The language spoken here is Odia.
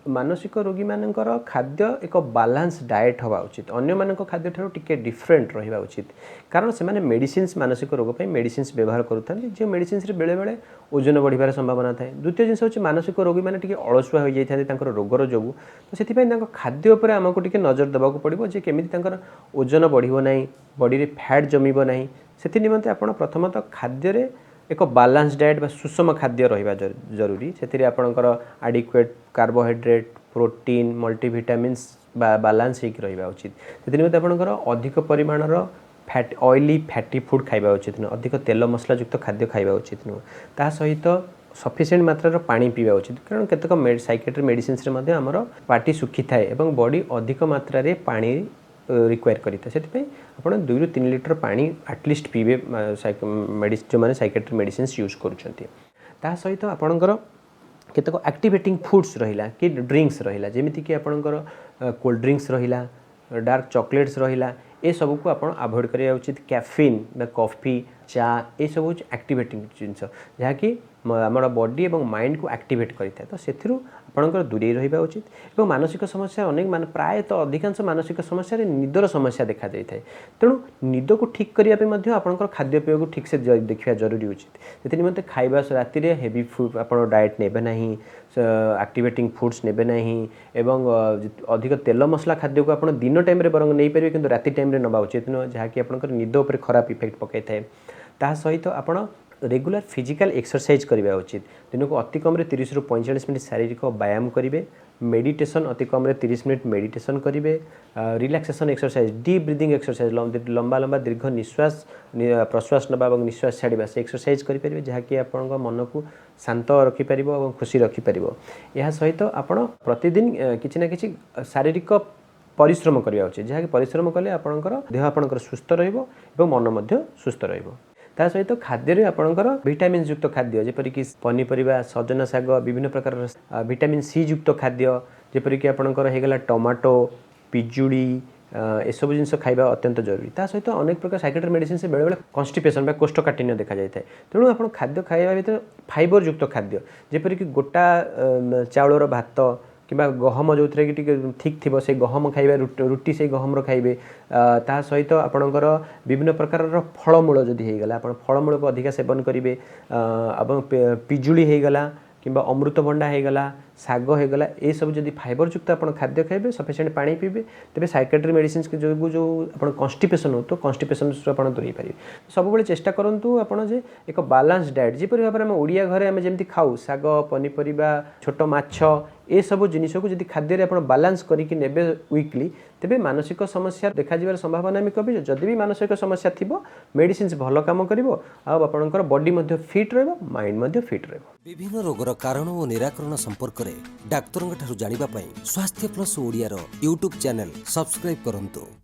ମାନସିକ ରୋଗୀମାନଙ୍କର ଖାଦ୍ୟ ଏକ ବାଲାନ୍ସ ଡାଏଟ୍ ହେବା ଉଚିତ। ଅନ୍ୟମାନଙ୍କ ଖାଦ୍ୟଠାରୁ ଟିକେ ଡିଫରେଣ୍ଟ ରହିବା ଉଚିତ, କାରଣ ସେମାନେ ମେଡ଼ିସିନ୍ସ, ମାନସିକ ରୋଗ ପାଇଁ ମେଡ଼ିସିନ୍ସ ବ୍ୟବହାର କରୁଥାନ୍ତି, ଯେଉଁ ମେଡ଼ିସିନ୍ସରେ ବେଳେବେଳେ ଓଜନ ବଢ଼ିବାର ସମ୍ଭାବନା ଥାଏ। ଦ୍ୱିତୀୟ ଜିନିଷ ହେଉଛି, ମାନସିକ ରୋଗୀମାନେ ଟିକେ ଅଳସୁଆ ହୋଇଯାଇଥାନ୍ତି ତାଙ୍କର ରୋଗର ଯୋଗୁଁ। ତ ସେଥିପାଇଁ ତାଙ୍କ ଖାଦ୍ୟ ଉପରେ ଆମକୁ ଟିକେ ନଜର ଦେବାକୁ ପଡ଼ିବ ଯେ କେମିତି ତାଙ୍କର ଓଜନ ବଢ଼ିବ ନାହିଁ, ବଡ଼ିରେ ଫ୍ୟାଟ୍ ଜମିବ ନାହିଁ। ସେଥି ନିମନ୍ତେ ଆପଣ ପ୍ରଥମତଃ ଖାଦ୍ୟରେ ଏକ ବାଲାନ୍ସ ଡାଏଟ୍ ବା ସୁଷମ ଖାଦ୍ୟ ରହିବା ଜରୁରୀ। ସେଥିରେ ଆପଣଙ୍କର ଆଡିକ୍ୱେଟ୍ କାର୍ବୋହାଇଡ୍ରେଟ୍, ପ୍ରୋଟିନ୍, ମଲ୍ଟିଭିଟାମିନ୍ସ ବା ବାଲାନ୍ସ ହେଇକି ରହିବା ଉଚିତ। ସେଥି ନିମନ୍ତେ ଆପଣଙ୍କର ଅଧିକ ପରିମାଣର ଅଏଲି, ଫ୍ୟାଟି ଫୁଡ଼୍ ଖାଇବା ଉଚିତ ନୁହେଁ। ଅଧିକ ତେଲ ମସଲାଯୁକ୍ତ ଖାଦ୍ୟ ଖାଇବା ଉଚିତ ନୁହେଁ। ତା ସହିତ ସଫିସିଏଣ୍ଟ ମାତ୍ରାର ପାଣି ପିଇବା ଉଚିତ, କାରଣ କେତେକ ସାଇକେଟ୍ରି ମେଡ଼ିସିନ୍ସରେ ମଧ୍ୟ ଆମର ପାଟି ଶୁଖିଥାଏ ଏବଂ ବଡ଼ି ଅଧିକ ମାତ୍ରାରେ ପାଣି ରିକ୍ୱାୟାର କରିଥାଏ। ସେଥିପାଇଁ ଆପଣ 2ରୁ 3 ଲିଟର ପାଣି ଆଟଲିଷ୍ଟ ପିଇବେ, ଯେଉଁମାନେ ସାଇକେଟ୍ରି ମେଡ଼ିସିନ୍ସ ୟୁଜ୍ କରୁଛନ୍ତି। ତା ସହିତ ଆପଣଙ୍କର କେତେକ ଆକ୍ଟିଭେଟିଂ ଫୁଡ଼୍ସ ରହିଲା କି ଡ୍ରିଙ୍କସ୍ ରହିଲା, ଯେମିତିକି ଆପଣଙ୍କର କୋଲ୍ଡ ଡ୍ରିଙ୍କସ୍ ରହିଲା, ଡାର୍କ ଚକୋଲେଟ୍ସ ରହିଲା, ଏସବୁକୁ ଆପଣ ଆଭଏଡ଼ କରିବା ଉଚିତ। କ୍ୟାଫିନ୍ ବା କଫି, ଚା, ଏସବୁ ହେଉଛି ଆକ୍ଟିଭେଟିଂ ଜିନିଷ, ଯାହାକି ଆମର ବଡି ଏବଂ ମାଇଣ୍ଡକୁ ଆକ୍ଟିଭେଟ୍ କରିଥାଏ। ତ ସେଥିରୁ ଆପଣଙ୍କର ଦୂରେଇ ରହିବା ଉଚିତ। ଏବଂ ମାନସିକ ସମସ୍ୟା ଅନେକ, ମାନେ ପ୍ରାୟତଃ ଅଧିକାଂଶ ମାନସିକ ସମସ୍ୟାରେ ନିଦର ସମସ୍ୟା ଦେଖାଯାଇଥାଏ। ତେଣୁ ନିଦକୁ ଠିକ୍ କରିବା ପାଇଁ ମଧ୍ୟ ଆପଣଙ୍କର ଖାଦ୍ୟପେୟକୁ ଠିକ୍ସେ ଦେଖିବା ଜରୁରୀ ଉଚିତ। ସେଥି ନିମନ୍ତେ ଖାଇବା, ରାତିରେ ହେଭି ଫୁଡ଼୍ ଆପଣ ଡାଏଟ୍ ନେବେ ନାହିଁ, ଆକ୍ଟିଭେଟିଂ ଫୁଡ଼୍ସ ନେବେ ନାହିଁ ଏବଂ ଅଧିକ ତେଲ ମସଲା ଖାଦ୍ୟକୁ ଆପଣ ଦିନ ଟାଇମ୍ରେ ବରଂ ନେଇପାରିବେ, କିନ୍ତୁ ରାତି ଟାଇମ୍ରେ ନେବା ଉଚିତ ନୁହେଁ, ଯାହାକି ଆପଣଙ୍କର ନିଦ ଉପରେ ଖରାପ ଇଫେକ୍ଟ ପକାଇଥାଏ। ତା ସହିତ ଆପଣ ରେଗୁଲାର ଫିଜିକାଲ ଏକ୍ସରସାଇଜ୍ କରିବା ଉଚିତ। ଦିନକୁ ଅତି କମ୍ରେ 30ରୁ 45 ମିନିଟ୍ ଶାରୀରିକ ବ୍ୟାୟାମ କରିବେ। ମେଡ଼ିଟେସନ୍, ଅତି କମ୍ରେ 30 ମିନିଟ୍ ମେଡ଼ିଟେସନ୍ କରିବେ। Relaxation exercise, deep breathing exercise, ଲମ୍ବା ଲମ୍ବା ଦୀର୍ଘ ନିଶ୍ୱାସ ପ୍ରଶ୍ୱାସ ନେବା ଏବଂ ନିଶ୍ୱାସ ଛାଡ଼ିବା, ସେ ଏକ୍ସରସାଇଜ୍ କରିପାରିବେ, ଯାହାକି ଆପଣଙ୍କ ମନକୁ ଶାନ୍ତ ରଖିପାରିବ ଏବଂ ଖୁସି ରଖିପାରିବ। ଏହା ସହିତ ଆପଣ ପ୍ରତିଦିନ କିଛି ନା କିଛି ଶାରୀରିକ ପରିଶ୍ରମ କରିବା ଉଚିତ, ଯାହାକି ପରିଶ୍ରମ କଲେ ଆପଣଙ୍କର ଦେହ ଆପଣଙ୍କର ସୁସ୍ଥ ରହିବ ଏବଂ ମନ ମଧ୍ୟ ସୁସ୍ଥ ରହିବ। ତା ସହିତ ଖାଦ୍ୟରେ ଆପଣଙ୍କର ଭିଟାମିନ୍ ଯୁକ୍ତ ଖାଦ୍ୟ, ଯେପରିକି ପନିପରିବା, ସଜନା ଶାଗ, ବିଭିନ୍ନ ପ୍ରକାରର ଭିଟାମିନ୍ ସି ଯୁକ୍ତ ଖାଦ୍ୟ, ଯେପରିକି ଆପଣଙ୍କର ହେଇଗଲା ଟମାଟୋ, ପିଜୁଳି, ଏସବୁ ଜିନିଷ ଖାଇବା ଅତ୍ୟନ୍ତ ଜରୁରୀ। ତା ସହିତ ଅନେକ ପ୍ରକାର ସାଇକେଟ୍ରି ମେଡ଼ିସିନ୍ସ ବେଳେବେଳେ କନଷ୍ଟିପେସନ୍ ବା କୋଷ୍ଠକାଠିନ୍ୟ ଦେଖାଯାଇଥାଏ। ତେଣୁ ଆପଣ ଖାଦ୍ୟ ଖାଇବା ଭିତରେ ଫାଇବର ଯୁକ୍ତ ଖାଦ୍ୟ, ଯେପରିକି ଗୋଟା ଚାଉଳର ଭାତ କିମ୍ବା ଗହମ, ଯେଉଁଥିରେ କି ଟିକେ ଥିକ୍ ଥିବ, ସେଇ ଗହମ ଖାଇବା, ରୁଟି ସେଇ ଗହମର ଖାଇବେ। ତା ସହିତ ଆପଣଙ୍କର ବିଭିନ୍ନ ପ୍ରକାରର ଫଳମୂଳ ଯଦି ହେଇଗଲା, ଆପଣ ଫଳମୂଳକୁ ଅଧିକା ସେବନ କରିବେ ଏବଂ ପିଜୁଳି ହେଇଗଲା କିମ୍ବା ଅମୃତଭଣ୍ଡା ହେଇଗଲା, ଶାଗ ହେଇଗଲା, ଏସବୁ ଯଦି ଫାଇବର ଯୁକ୍ତ ଆପଣ ଖାଦ୍ୟ ଖାଇବେ, ସଫିସିଏଣ୍ଟ ପାଣି ପିଇବେ, ତେବେ ସାଇକେଟ୍ରି ମେଡ଼ିସିନ୍ସ ଯୋଗୁଁ ଯେଉଁ ଆପଣ କନଷ୍ଟିପେସନ୍ ହେଉଥିବ, କନଷ୍ଟିପେସନ୍ରୁ ଆପଣ ଦୂରେଇ ପାରିବେ। ସବୁବେଳେ ଚେଷ୍ଟା କରନ୍ତୁ ଆପଣ ଯେ ଏକ ବାଲାନ୍ସ ଡାଏଟ୍, ଯେପରି ଭାବରେ ଆମ ଓଡ଼ିଆ ଘରେ ଆମେ ଯେମିତି ଖାଉ, ଶାଗ, ପନିପରିବା, ଛୋଟ ମାଛ, ଏସବୁ ଜିନିଷକୁ ଯଦି ଖାଦ୍ୟରେ ଆପଣ ବାଲାନ୍ସ କରିକି ନେବେ ୱିକଲି, ତେବେ ମାନସିକ ସମସ୍ୟା ଦେଖାଯିବାର ସମ୍ଭାବନା ବି କମିଯିବ। ଯଦି ବି ମାନସିକ ସମସ୍ୟା ଥିବ, ମେଡ଼ିସିନ୍ସ ଭଲ କାମ କରିବ ଆଉ ଆପଣଙ୍କର ବଡି ମଧ୍ୟ ଫିଟ୍ ରହିବ, ମାଇଣ୍ଡ ମଧ୍ୟ ଫିଟ୍ ରହିବ। ବିଭିନ୍ନ ରୋଗର କାରଣ ଓ ନିରାକରଣ ସମ୍ପର୍କରେ ଡାକ୍ତରଙ୍କ ଠାରୁ ଜାଣିବା ପାଇଁ ସ୍ୱାସ୍ଥ୍ୟ ପ୍ଲସ୍ ଓଡ଼ିଆର ୟୁଟ୍ୟୁବ୍ ଚ୍ୟାନେଲ୍ ସବସ୍କ୍ରାଇବ୍ କରନ୍ତୁ।